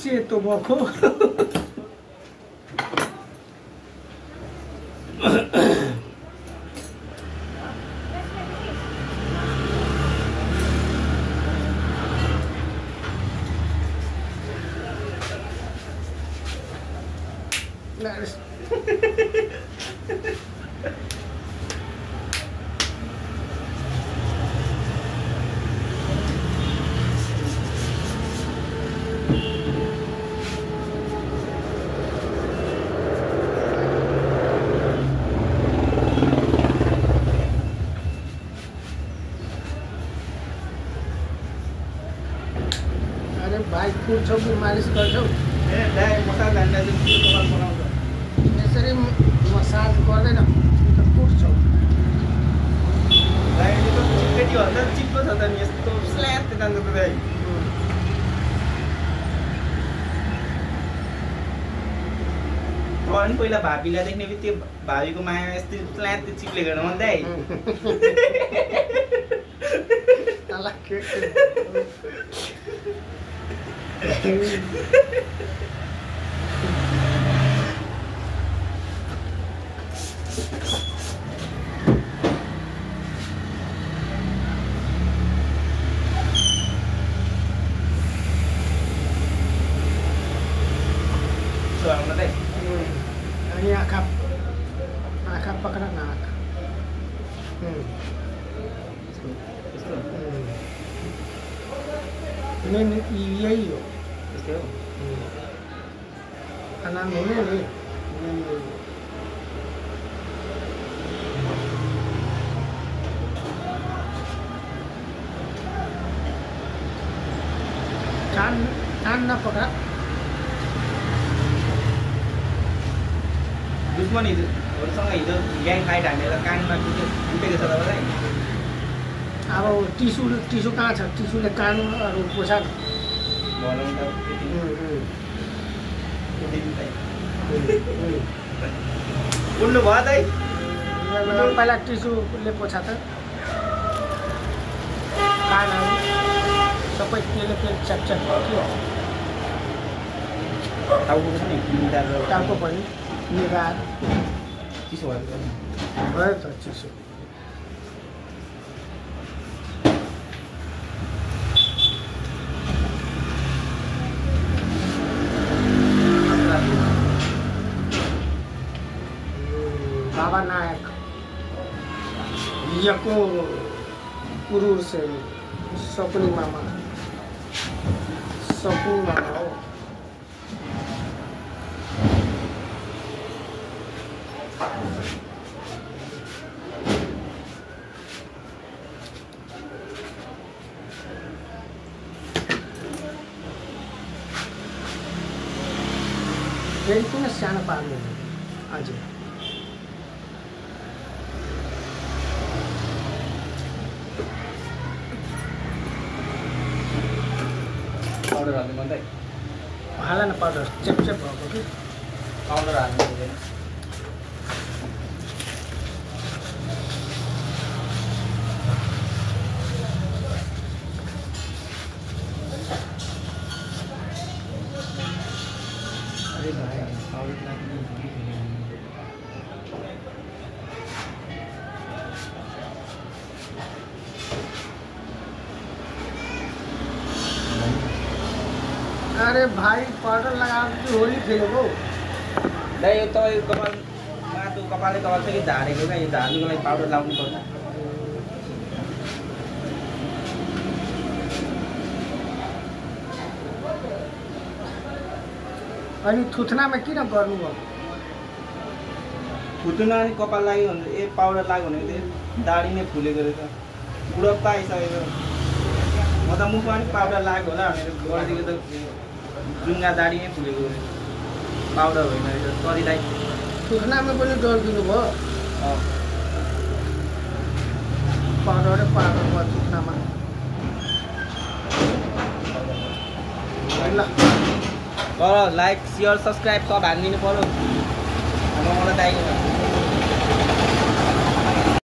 सेतो भएको भाइ कुट्छौ कि मालिस गर्छौ यसरी मसाज गर्दैन कुट्छौ चिप्लो छ त यस्तो स्ल्याट जान्छ त दाइ अनि पहिला भाबीलाई देख्ने बित्तिकै भाबीको माया यस्तो स्ल्याट चिप्लेको मन दाइ Ini akap pagkana nak. Ini iya yo. Anak ini. Kan na pagka. दुश्मन हिजोसँग हिजो ग्याङ फाइट हानेर कानमा टुटेको छ तपाईँलाई अब टिसु कहाँ छ टिसुले कानहरू पोछा भनौँ त उड्नु भयो त पहिला टिसुले पोछा त कानहरू सबै त्यसले च्यापच्याप भयो के टाउको पनि निगार चिसो भयो त चिसो बाबा नायक यको पुरुर से सपनी मामा हो फेरि किन सानो पार्दैन अझ पाउडर हाल्नु मन त हाल न पाउडर चेपचेप भएको कि पाउडर हाल्नु हुँदैन अरे भाइ पाउडर लाग्नु अरे भाई पाउडर लगाएर होली खेलेको दाइ यो तपाईँ कपाल माथि कपालले कपाल चाहिँ झारेको क्या यो झार्नुको लागि पाउडर लाउनु पर्छ अनि थुथनामा किन गर्नुभयो थुथुना अनि कपाल लाग्यो भने ए पाउडर लाग्यो भने चाहिँ दाढी नै फुलेको रहेछ बुढप्पा आइसकेको म त मुखमा पनि पाउडर लाग्यो होला भनेर गरिदिएको त जुङ्गा दाढी नै फुलेको रहेछ पाउडर होइन रहेछ सरीलाई थुथनामा पनि डर दिनुभयो पाउडरै पाउडर भयो थुथनामा ल तर लाइक सेयर सब्सक्राइब सब हानिदिनु पर्यो मलाई दाइको